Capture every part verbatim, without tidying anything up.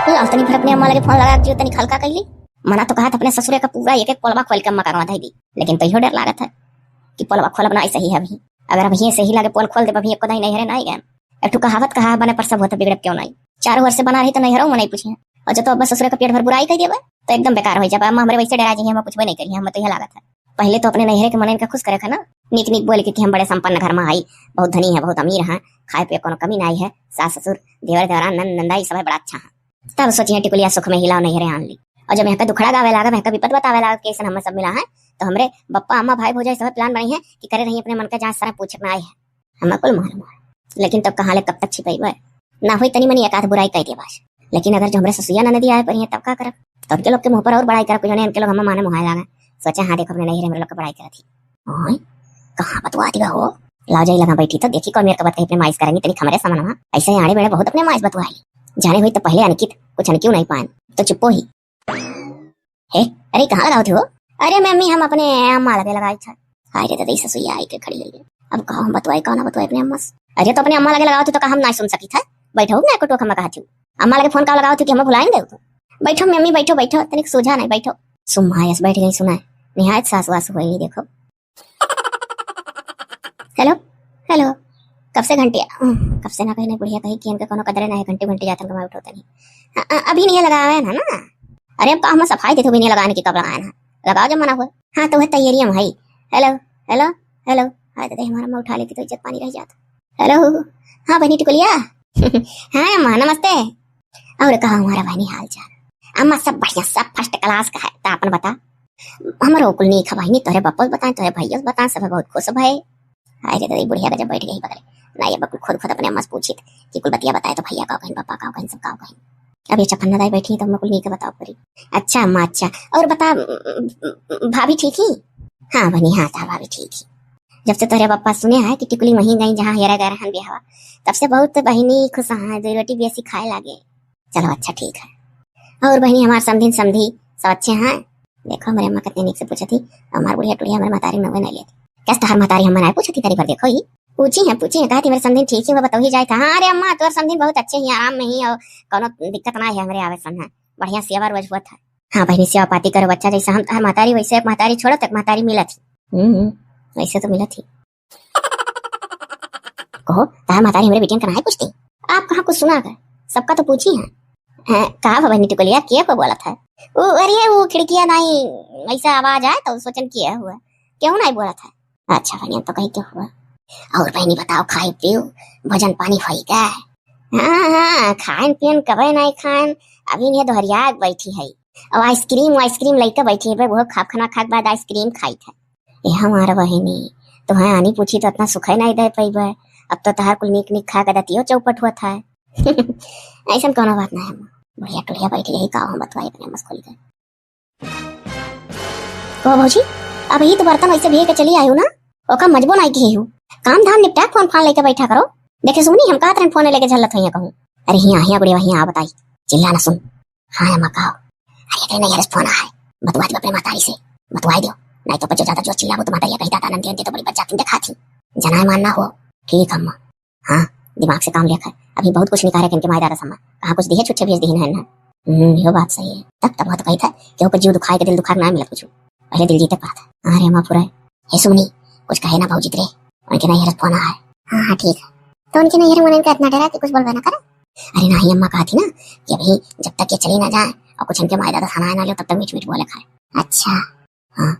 लाओ तनी फिर अपने अम्मा लगे फोन लगा के जियो, तनी हल्का कइली। मना तो कहत अपने ससुरे का पूरा एक एक पोलवा खोल के अम्मा का आगे धइ दी, लेकिन तैयो डर लागत है कि पोलवा खोलब ना, ऐसे ही है अभी। अगर अभी ऐसे ही लगे पोल खोल देब, अभी एको दाई नैहरे ना आई गए। एक ठो कहावत कहा है, बने पर सब होत बिगड़ब क्यों नाई। चारों ओर से बना रही तो नैहरों में नहीं पूछी है। और जब तो अब ससुरे का पेट भर बुराई कह देबे तो एकदम बेकार हो जाबे। अम्मा हमरे वैसे डरा जी, हम कुछ भी नहीं करी, हम तो यह लागत है। पहले तो अपने नैहरे के मनइन का खुश करे का ना, नीक नीक बोल के कि हम बड़े संपन्न घर में आई, बहुत धनी है, बहुत अमीर है, खाए पिए कोनो कमी नहीं है, सास ससुर देवर देवरान नंद नंदाई सब है बड़ा अच्छा है। तब सोचिए टिकुलिया सुख में हिलाओ नैहरे आन ली। और जब यहाँ का दुखड़ा गावे लागा, यहाँ का विपद बतावे लागा कि ऐसा हम सब मिला है, तो हमरे बप्पा अम्मा भाई भौजाई सब प्लान बनाई है कि करे रही अपने मन का जहाँ सारा पूछे ना आए है। हमें कुल मालूम है, लेकिन तब कहाँ ले कब तक छिपैबे? ना हुई तनी मनी एक आध बुराई कह दिया बस, लेकिन अगर जो हमरे ससुइया ननदी आए पर तब का करब? तब के लोग के मुँह पर और बड़ाई करब, जो इनके लोग हमें माने मुहाए लागे। सोचे हाँ देखो अपने नैहरे हमरे लोग के बड़ाई करत ही। ओए, कहाँ बतवा दिया हो? लाओ जाई लगा बैठी तो देखी कौन मेरे को बात कहीं पे माइस करेंगी, तनी खमरे सामान हुआ। ऐसे आड़े मेड़े बहुत अपने माइस बतवाई। जाने हुई तो पहले अनकी कुछ अनकी नहीं पाए, तो चुप्पो ही। हे, अरे कहाँ लगाओ थे हो? अरे मम्मी हम अपने अम्मा लगे लगाई था। हाय रे दादा, ई ससुइया आई के खड़ी है। अब कहा हम बतवाई, कौन बतवाई अपने अम्मा से? अरे तो अपने अम्मा लगे लगाओ थे तो का हम ना सुन सकी था? बैठो ना एको टोक हम कहा थी। अम्मा लगे फोन का लगाओ थे कि हम भुलाएंगे तो? बैठो मम्मी बैठो, बैठो, तनिक सोझा नहीं बैठो। सुम्मा यस बैठ गई सुनाए। निहायत सास वास हुई देखो। हेलो, हेलो, कब से घंटिया, उह, कब से ना कहीं नहीं बुढ़िया कही कि इनके कोनो कदरे ना है, घंटे घंटे जातन कमाए उठो तनी। अ-, अ-, अभी नहीं लगावे ना, ना। अरे अब का हम सफाई देते हुए नहीं लगाने की, कब लगाए ना, लगाओ जब मना हुआ। हाँ तो वह तैयारी हम है। हेलो, हेलो, हेलो, हाँ तो हमारा मैं उठा लेती तो इज्जत पानी रह जाता। हेलो, हाँ बहनी टिकुलिया। हाँ अम्मा नमस्ते। और कहा हमारा बहनी हाल चाल? अम्मा सब बढ़िया, सब फर्स्ट क्लास का है, तो अपन बता। हमरो कुल नीक है बहिनी, तोहरे बप्पो बताएं, तोहरे भैया बताएं, सब बहुत खुश भए। हाय रे दादी, बुढ़िया का जब बैठ गई बगले, ना ये बकुल खुद खुद अपने अम्मा से पूछित कि कुल बतिया बताए तो भैया का कहीं, पापा का कहीं, सब का कहीं। अब ये चपन्ना दाई बैठी है तो अम्मा कुल नीक बताओ परी। अच्छा अम्मा अच्छा, और बता भाभी ठीक ही? हाँ बनी, हाँ था भाभी ठीक ही। जब से तोहरे पप्पा सुने है कि टिकुली वहीं गई जहाँ हेरा गए रहन ब्याहवा, तब से बहुत बहिनी खुश हाँ, दो रोटी बेसी खाए लागे। चलो अच्छा ठीक है। और बहिनी हमार समधिन समधी सब अच्छे हैं? देखो हमरे अम्मा कितने नीक से पूछत ही, हमार बुढ़िया टुढ़िया हमरे महतारी नवे नहीं लेती। कस तहार महतारी हम नहीं पूछत ही, तरी भर देखो ही। पूछी है, पूछी है, कहा थी मेरे समधिन ठीक ही हुआ, बताओ ही जाए था। हाँ अरे अम्मा तोर समधिन बहुत अच्छे ही, आराम में ही और कोनो दिक्कत ना है हमरे आवे सन है, बढ़िया सेवा रोज हुआ था। हाँ बहिनी सेवा पाती करो बच्चा, जैसे हम तहार महतारी वैसे महतारी छोड़ो तक महतारी मिलत ही। हम्म, वैसे तो मिलत ही। कहो, तहार महतारी हमरे बेटियन का नाहीं पूछती? आप कहाँ कुछ सुना कर? सबका तो पूछी हैं। हैं, का बा बहिनी टिकुलिया, के को बोलत है? ओ, अरे, वो खिड़किया नाहीं, ऐसा आवाज आए तो सोचन किया हुआ। केहू नाहीं बोलत है। अच्छा बहिनी, हम तो कहीं के हुआ। और बहिनी बताओ, खाए पियो, भोजन पानी होई का? हाँ, हाँ, खाएन पियन कबे नाहीं खाएन, अभी ये दोहरिया के बैठी है। और आइसक्रीम, आइसक्रीम लइके बैठी है, वो खाब खाना खा के बाद आइसक्रीम खाई था। ए हमार बहिनी, तोहे आनी पूछी तो इतना सुखाई नाहीं दे पइबे। अब तो तहार कुल नीक नीक खा के दतियो चौपट हुआ था। ऐसन कोनो बात नाहीं है, बुढ़िया टुढ़िया बैठ गई, का हम बतवाई अपने अम्मा से खुल के। कहो भौजी, अब ही तो बर्तन वैसे भिए के चली आयु ना, ओका मजबो नाहीं की हूँ। काम धाम निपटा, फोन फान लेके बैठा करो। देखे सुनी, हम कहत रहन फोन लेके झल्लत हुई कहूँ। अरे हिया, हिया गुड़िया, हिया आ बताई, चिल्ला ना सुन। हाँ अम्मा, कहो। अरे, एकरे नैहर से फोन आए, बतुआ दियो अपने महतारी से, बतुआ दियो, नाहीं तो बच्चों ज्यादा जोर चिल्लाबो तो महतारी कही, दादा नंदी नंदी तो बड़ी बच्चा तुम देखा थी, जनाए मान ना हो। ठीक अम्मा। हाँ, दिमाग से काम लेखा, अभी बहुत कुछ निकाले इनके माई दादा सम्मा, कहाँ कुछ दिए छुच्छे भेज दिए ना। हम्म, यो बात सही है। तब तब बहुत कही था कि ओकर जीव दुखाए के दिल दुखा के ना मिलत कुछ, पहले दिल जीते पाता। अरे अम्मा पूरा, हे सुमनी, कुछ कहे ना भौजी रे, उनके नैहर से फोन आए। हाँ हाँ ठीक है। तो उनके नैहर में उनका इतना डरा कि कुछ बोलबे ना करे। अरे नाहीं अम्मा, कहा थी ना कि अभी जब तक ये चली ना जाए और कुछ इनके माई दादा खाना ना लियो, तब तक मीठ मीठ बोले खाए। अच्छा। हाँ।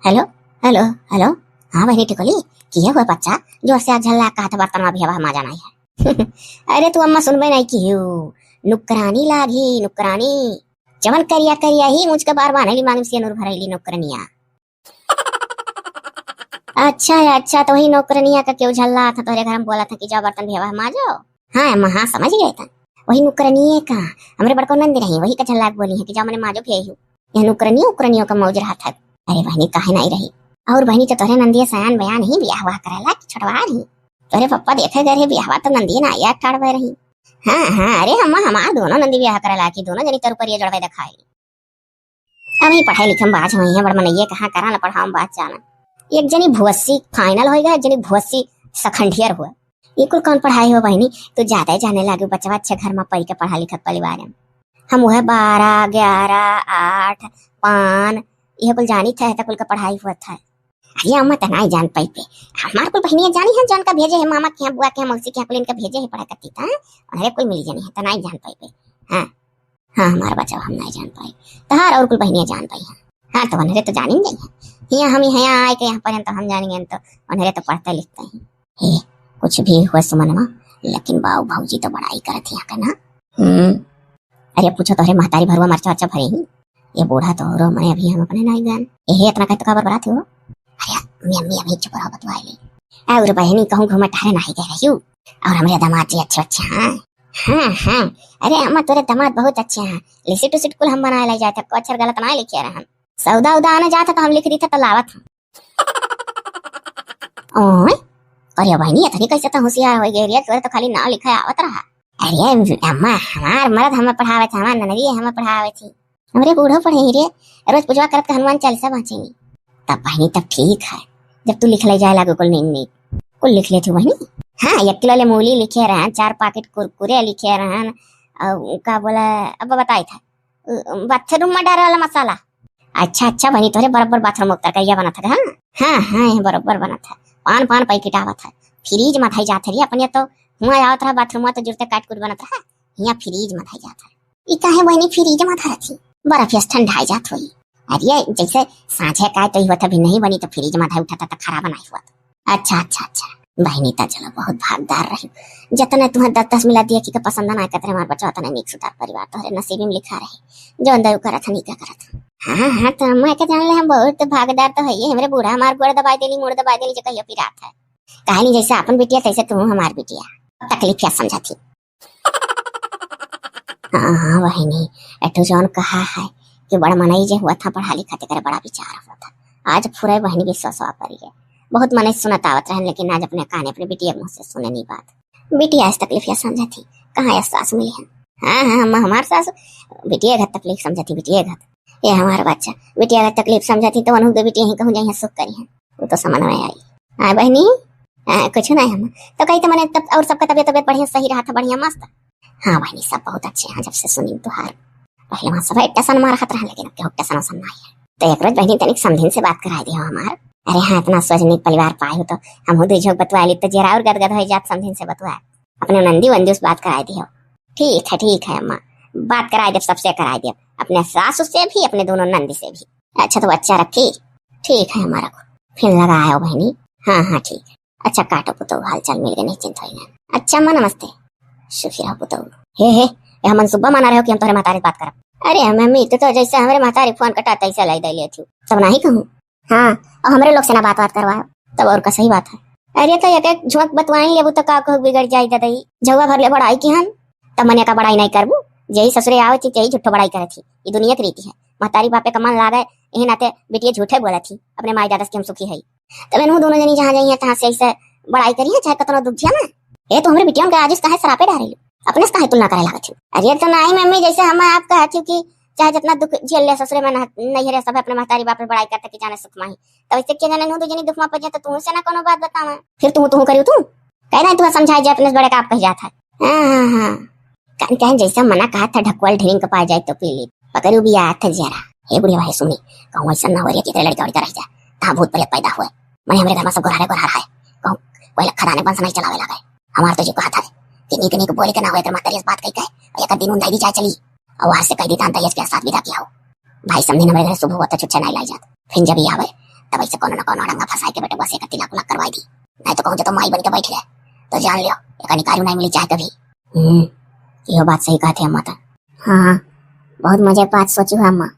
हेलो, हेलो, हेलो। हाँ बहिनी टिकुली, किए हुए बच्चा, जोर से आग झल्ला कहा था बर्तन में भी हवा मा जाना है। अरे तू अम्मा सुनबे नाहीं की हूँ, नुकरानी लागी नुकरानी, जवन करिया करिया ही मुझ के बार बार नहीं मांग से नूर भरैली नौकरनिया। अच्छा है, अच्छा, तो वही नौकरनिया का क्यों झल्ला था तोरे घर में, बोला था कि जाओ बर्तन भेवा माजो। हाँ अम्मा, हाँ समझ गए था, वही नौकरनिये का। हमरे बड़को नंद रही, वही का झल्ला के बोली है कि जाओ मने माजो भेहू। यह नौकरनियो उकरनियो का मौज रहा था। अरे बहनी, काहे नहीं रही? और बहनी तो तोरे नंदिया सयान बयान ही बियाह हुआ करेला कि छोटवा रही। तोरे पप्पा देखे गए रहे बियाहवा तो नंदिया ना आया ठाड़ भय रही। हाँ हाँ, अरे अम्मा, हमार दोनों नंदी बियाह करेला कि दोनों जनी तर ऊपर ये जड़वे दिखाई। अभी पढ़े लिखे में बाज हुई है, बड़ मनइये कहाँ करा न पढ़ाओ में बाज जाना। एक जनी भुअसी final होइगा, एक जनी भुअसी second year हुआ। ये कुल कौन पढ़ाई हो बहिनी? तू ज्यादा ही जाने लागे, बचवा अच्छे घर में पढ़ के पढ़ा लिखत परिवार में। हम वह बारह, ग्यारह, आठ, पान, ये कुल जानी थे, त कुल का पढ़ाई हुआ था। अरे अम्मा, त नाई जान पाई पे, हमार कुल बहिनिया जानी है, जौन का भेजे है मामा के यहाँ, बुआ के यहाँ, मौसी के यहाँ, कुल इनका भेजे है पढ़ा करती था, अरे कुल मिली जानी है, त नाई जान पाई पे। हाँ, हाँ, हमार बचाओ, हम नाई जान पाई, तहार और कुल बहिनिया जान पाई है। हाँ, तो उन्हरे तो जानी नहीं है, यहाँ हम यहाँ आए के यहाँ पर हैं, तो हम जानेंगे तो उन्हरे तो पढ़ते लिखते हैं। हे, कुछ भी हुआ सुमनवा, लेकिन बाऊ भौजी तो बड़ाई करत यहाँ का ना। हम्म। अरे पूछो तोहरे महतारी भरुआ मरचा अच्छा भरे ही। ये बूढ़ा तो रो मने अभी हम अपने नाई जान। एहे इतना कहे तो का बरबरात हो? अरे अम्मी, अम्मी, अभी चुप रहो, बतुआ ले। और बहिनी कहूँ घूमे टहरे नहीं गए रही हूँ। और हमरे दामाद जी अच्छे अच्छे हैं। हाँ, हाँ। अरे अम्मा, तोरे दामाद बहुत अच्छे हैं। लिसिट उसिट कुल हम बनाए ले जाए थे, कुछ गलत ना लिखे रहन। सौदा उदा आने जात है तो हम लिख दी थे तो लावत हम। ओए, अरे बहिनी, इतनी कैसे तो होशियार हो गई रे, तोरे तो खाली नाव लिखे आवत रहा। अरे अम्मा, हमार मर्द हमें पढ़ावे थे, हमार ननदी हमें पढ़ावे थी। हमरे बूढ़ो पढ़े ही रे, रोज पूजवा करत के हनुमान चालीसा बाँचे ही। तब बहिनी, तब ठीक है, जब तू लिख ले जाए लागू कुल नीक नीक। कुल लिख लेती बहिनी। हाँ, एक किलो ले मूली लिखे रहन, चार पाकेट कुरकुरे लिखे रहन, और का बोला, अब बताई था, उ, बाथरूम में डारे वाला मसाला। अच्छा, अच्छा बहिनी, तोहरे बरोबर बाथरूम उत्तर करिया बनत है, हाँ? हाँ, हाँ, ये बरोबर बनत है। पान, पान पैकेट आवत है। फ्रिज में धई जात है रे, अपने तो हुआँ आवत रहा बाथरूम में तो जुरते काट कूट बनत रहा, हियाँ फ्रिज में धई जात है। ई काहे बहिनी फ्रिज में धरत ही? बर्फ से ठंडाई जात होई। अरे जैसे साँझे का तो ही होत अभी नहीं बनी तो फ्रिज में धई उठाता तो खराब नहीं हुआ। अच्छा, अच्छा, अच्छा। बहिनी त चलो बहुत भागदार रही, जतने तुम्हें दस दस मिला दिया कि के पसंद ना करते हमार बच्चा, उतने नीक सुतार परिवार तोहरे नसीबी में लिखा रहे, जौन दयू करत है, नीका करत है। हाँ, हाँ, तो मैं के जान ले, हम बहुत भागदार तो है, ये हमरे बूढ़ा हमार गोड़ दबाई देली, मुड़ दबाई देली, जो कहियो पिरात है। कहानी जैसे अपन बिटिया, तैसे तू हमार बिटिया। तकलीफ क्या समझा थी? हाँ, हाँ, बहिनी, एठो जौन कहा है कि बड़ मनई जे हुआ था, पढ़ा लिखा ते करे बड़ा विचार हुआ था। आज पूरे बहिनी विश्वासवा पर गया। बहुत मनई सुनत आवत रहन, लेकिन आज अपने काने अपने बिटिया के मुँह से सुने नहीं बात। बिटिया आज तकलीफ या समझा थी, कहाँ या सास मिली है? हाँ, हाँ, हम हमार सास बिटिया घर तकलीफ समझा थी, बिटिया घर। ये हमार बच्चा बिटिया घर तकलीफ समझा थी, तो वनहु के बिटिया ही कहूँ जाइए सुख करी है, वो तो समझ में आई। हाँ बहिनी, हाँ, कुछ नहीं हम तो कही तो मैंने तब और सबका तबियत, तबियत बढ़िया सही रहा था, बढ़िया मस्त। हाँ बहिनी, सब बहुत अच्छे हैं जब से सुनी तुहार। पहले वहाँ सब टेंशन में रहत रहे, लेकिन अब केहू टेंशन वेंशन नहीं है। तो एक रोज बहिनी तनिक समधिन से बात कराए दियो हमार। अरे हाँ, इतना सोचनी परिवार पाए हो तो हम दू झोंक बतुआ ली तो जरा और गदगद हो जात समधिन से बतुआ। अपने नंदी वंदी से बात कराए दियो। ठीक है, ठीक है अम्मा, बात कराए देब, सबसे कराए देब, अपने सासू से भी, अपने दोनों नंदी से भी। अच्छा तो बच्चा रखी। ठीक है अम्मा, रखो, फिर लगाओ बहिनी। हाँ, हाँ, ठीक है। अच्छा काटो पुतौ, हाल चाल मिल गए, निश्चिंत हो गए। अच्छा अम्मा नमस्ते। सुखी रहो पुतौ। हे हे, ये हमन सुब्बा माना रहो कि हम तोहरे महतारी से बात करब। अरे मम्मी, तू तो जैसे हमरे महतारी फोन कटा तैसे लाई दे लेती हूँ। तब नहीं कहूँ। हाँ, और हमरे लोग से ना बात बात करवाओ। तब और का सही बात है। अरे तो एक एक झोंक बतवाई लेबू तो का कहू बिगड़ जाई ददई। झौवा भर ले बड़ाई की हन, तब मने का बड़ाई नहीं करबू। जेही ससुरे आवे थी, तेही झूठो बड़ाई करे थी। ये दुनिया की रीति है। महतारी बापे का मन लागे, यही नाते बिटिया झूठे बोले थी अपने माई दादा से कि हम सुखी है। तब इनहू दोनों जनी जहाँ जाइए तहाँ से ऐसे बड़ाई करिए, चाहे कतनो दुख झेला। ए, तो हमरे बिटिया के आज काहे सरापे डारे लो? अपने से काहे तुलना करे लागत हो? अरे तो नहीं मम्मी, जैसे हम आप कहत हो कि चाहे जितना दुख झेल ले ससुरे में नह-, नैहरे सब अपने महतारी बाप रे बड़ाई करते कि जाने सुख माही। तो वैसे के जाने नू दू जनी दुख में पड़ जाए तो तू से ना कोनो बात बतावे। फिर तू, तू करियो तू? कह रहे तू समझाए जे अपने से बड़े का आप कह जात है। हाँ, हाँ, हाँ। कान कहें जैसे मना कहा था ढकुअल ढेरिंग के पाए जाए तो पी ली। पकड़ू भी आया था जरा। हे बुढ़िया भाई सुनी, कहूँ ऐसा ना हो रही कि तेरे लड़का वड़का रह जाए। कहाँ भूत प्रेत पैदा हुए। मने हमरे घर में सब गोरहरे गोरहर है। कहूँ कोई लखा दाने बंस नहीं चलावे लगे। हमार तो जो कहा था कि नीक नीक बोले के ना होए, अगर महतारी से बात कही कहे, और एक दिन उंधाई दी चाहे चली। और वहां से कह दी तान तैयस के साथ विदा किया हो। भाई समझी हमरे घर सुबह होता छुच्छा नहीं लाई जात। फिर जब ये आवे, तब ऐसे कोनो ना कोनो अड़ंगा फंसाए के बेटे बस एक तिलक उलक करवाई दी। नहीं तो कहूँ जो तो माई बन के बैठ रहे, तो जान लियो, एक निकारी नहीं मिली चाहे कभी। हम्म, यो बात सही कहत है अम्मा त। हाँ, हाँ, बहुत मजे के बात सोची हो अम्मा।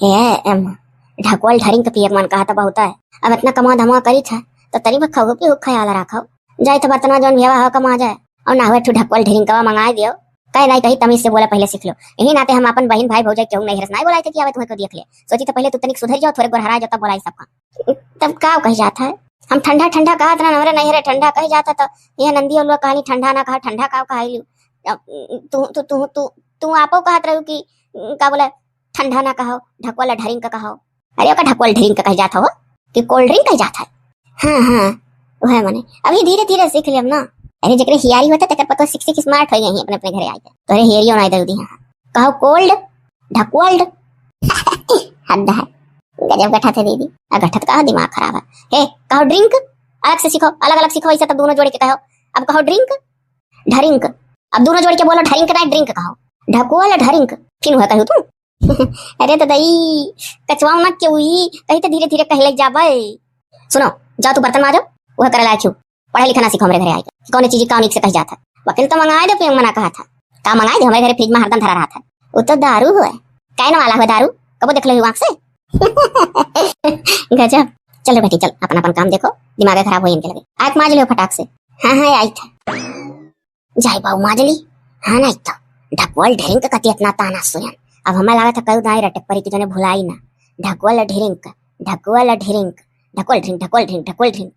ए, अम्मा, ढकुअल ढरिंग के पिए के मन कहा त बहुत है। अब इतना कमा धमा करी था, तो तनी भर खाओ, पीओ, ख्याल रखो। जाई तो बर्तनवा जौन भेवा हो कमा जाए, और ना हुए ठू ढकुअल ढरिंग कवा मंगाए दियो। कहे नहीं कही तमीज से बोला पहले सीख लो। यही नाते हम अपन बहिन भाई भौजाई केहू नहीं हरस नहीं बोलाई थे कि आवे तुम्हें को देख ले। सोची तो पहले तू तनिक सुधर जाओ, थोड़े गोरहरा जाओ तब बोलाई सबका। तब का कही जात है? हम ठंडा ठंडा कहत रहन, हमरे नैहरे ठंडा कही जात है, तो यह नंदी और लोग कहली ठंडा ना कहा, ठंडा का कहा लियो? अब तू, तू, तू, तू, तू आपो कहत रहू कि का बोला, ठंडा ना कहो, ढकुअल ढरिंग का कहो। अरे ओका ढकुअल ढरिंग का कह जात हो कि कोल्ड ड्रिंक कह जात है? हाँ, हाँ, वह मने अभी धीरे धीरे सीख लेब ना। अरे जेकरे हियारी होता तेकर पतो six six smart होइ गई अपने अपने घरे आके। तोरे हियरियो नाई दे दी। हाँ, कहो cold, ढकवल्ड। हद है, गजब गठत है दीदी। आ गठत का दिमाग खराब है। हे, कहो drink, अलग से सीखो, अलग अलग सीखो, ऐसे तब दोनों जोड़ के कहो। अब कहो drink, ढरिंक। अब दोनों जोड़ के बोलो, ढरिंक ना drink कहो, ढकवल ढरिंक। फिर हुआ कहू तू। अरे तो दई, कचवाओ ना क्यों ई, कहीं तो धीरे धीरे कहले जाबे। सुनो, जाओ तू बर्तन माजो, वह करे लायक हूँ। पढ़े लिखे ना सीखो हमरे घरे आइके कि कौन चीज कौन एक से कह जात है। वकील तो मंगाए दे, पियंग मना कहा था। का मंगाए दे, हमरे घरे फ्रिज में हरदम धरा रहा था। वो तो दारू हुआ है। काहे ना वाला हुआ दारू, कबो देख लो आँख से। गजब। चलो बेटी चल, अपन अपन काम देखो, दिमाग खराब हो इनके लगे। आँख माज लो फटाक से। हाँ हाँ, आई था। जाई बाऊ माजली। हाँ ना, इतना ढकवल ढेरिंग के कति इतना ताना सुनन। अब हमें लागत है कई दाई रटक परी की जने भुलाई ना। ढकवल ढेरिंग, ढकवल ढेरिंग, ढकवल ढेरिंग, ढकवल ढेरिंग, ढकवल ढेरिंग।